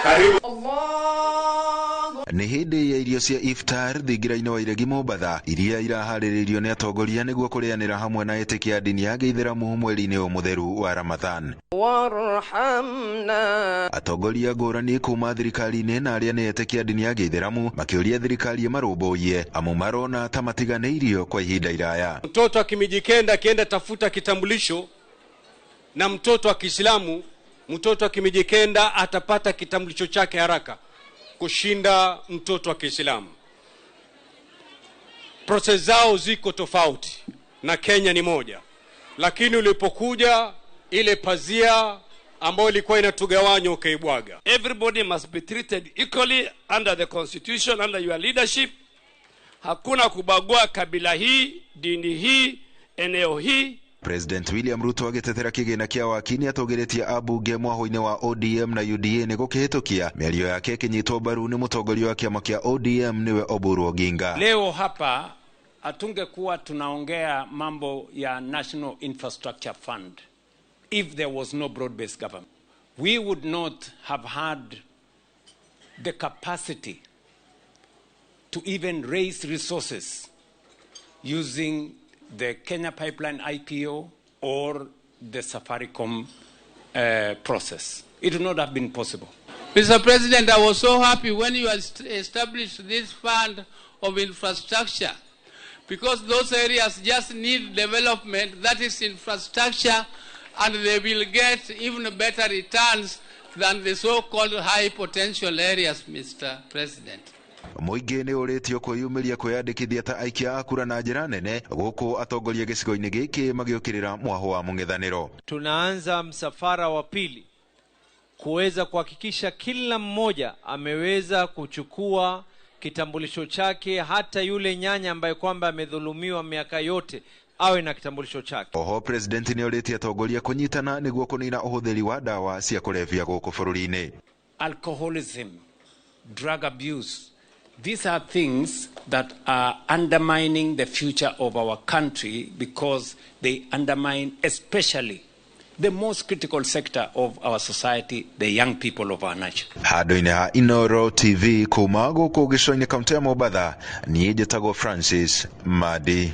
Karibu. Nĩ hĩndĩ ya irio cia iftar thingira-inĩ wa Iregi Mombatha iria iraharĩrĩirio nĩ atongoria nĩguo kũrĩanĩra hamwe na etĩkia a ndini ya gĩithĩramu mweri-inĩ ũyũ mũtheru wa Ramadhan. Atongoria ngũrani kuma thirikari-inĩ na arĩa nĩ etĩkia a ndini ya gĩithĩramu makĩũria thirikari ĩmarũmbũiye amu marona ta matiganĩirio kwa ihinda iraya. Mtoto wa Kimijikenda akienda tafuta kitambulisho na mtoto wa Kiislamu, mtoto wa Kimijikenda atapata kitambulisho chake haraka kushinda mtoto wa Kiislamu. Process zao ziko tofauti na Kenya ni moja, lakini ulipokuja ile pazia ambayo ilikuwa inatugawanya ukaibwaga. Everybody must be treated equally under the constitution, under your leadership. Hakuna kubagua kabila hii, dini hii, eneo hii. President William Ruto agĩtetera kĩgĩna kĩa waki nĩatũgĩrĩtie ambunge mwahũ-inĩ wa ODM na UDA nĩ gũkĩhĩtũkia mĩario yake ĩkĩnyitwo mbaru nĩ mũtongoria wa kĩama kĩa ODM nĩwe Oburu Oginga. Leo hapa hatungekuwa tunaongea mambo ya National Infrastructure Fund if there was no broad-based government. We would not have had the capacity to even raise resources using the Kenya Pipeline IPO or the Safaricom process. It would not have been possible. Mr. President, I was so happy when you established this fund of infrastructure, because those areas just need development, that is infrastructure, and they will get even better returns than the so-called high potential areas, Mr. President. Mũingĩ nĩ ũrĩtio kwĩyumĩria kwĩyandĩkithia ta aikia a kura na njĩra nene gũkũ atongoria gĩcigo-inĩ gĩkĩ magĩũkĩrĩra mwahũ wa mũng'ethanĩro. Tunaanza msafara wa pili kuweza kuhakikisha kila mmoja ameweza kuchukua kitambulisho chake, hata yule nyanya ambaye kwamba amedhulumiwa miaka yote awe na kitambulisho chake. Oho president nĩ orĩtie atongoria kũnyitana nĩguo kũnina ũhũthĩri wa ndawa cia kũrebia gũkũ bũrũri-inĩ. Alcoholism, drug abuse, these are things that are undermining the future of our country because they undermine especially the most critical sector of our society, the young people of our nation. Handũ-inĩ ha Inooro TV kuma gũkũ gĩcũa-inĩ kaunti ya Mombatha, niĩ njĩtagwo Francis Madi.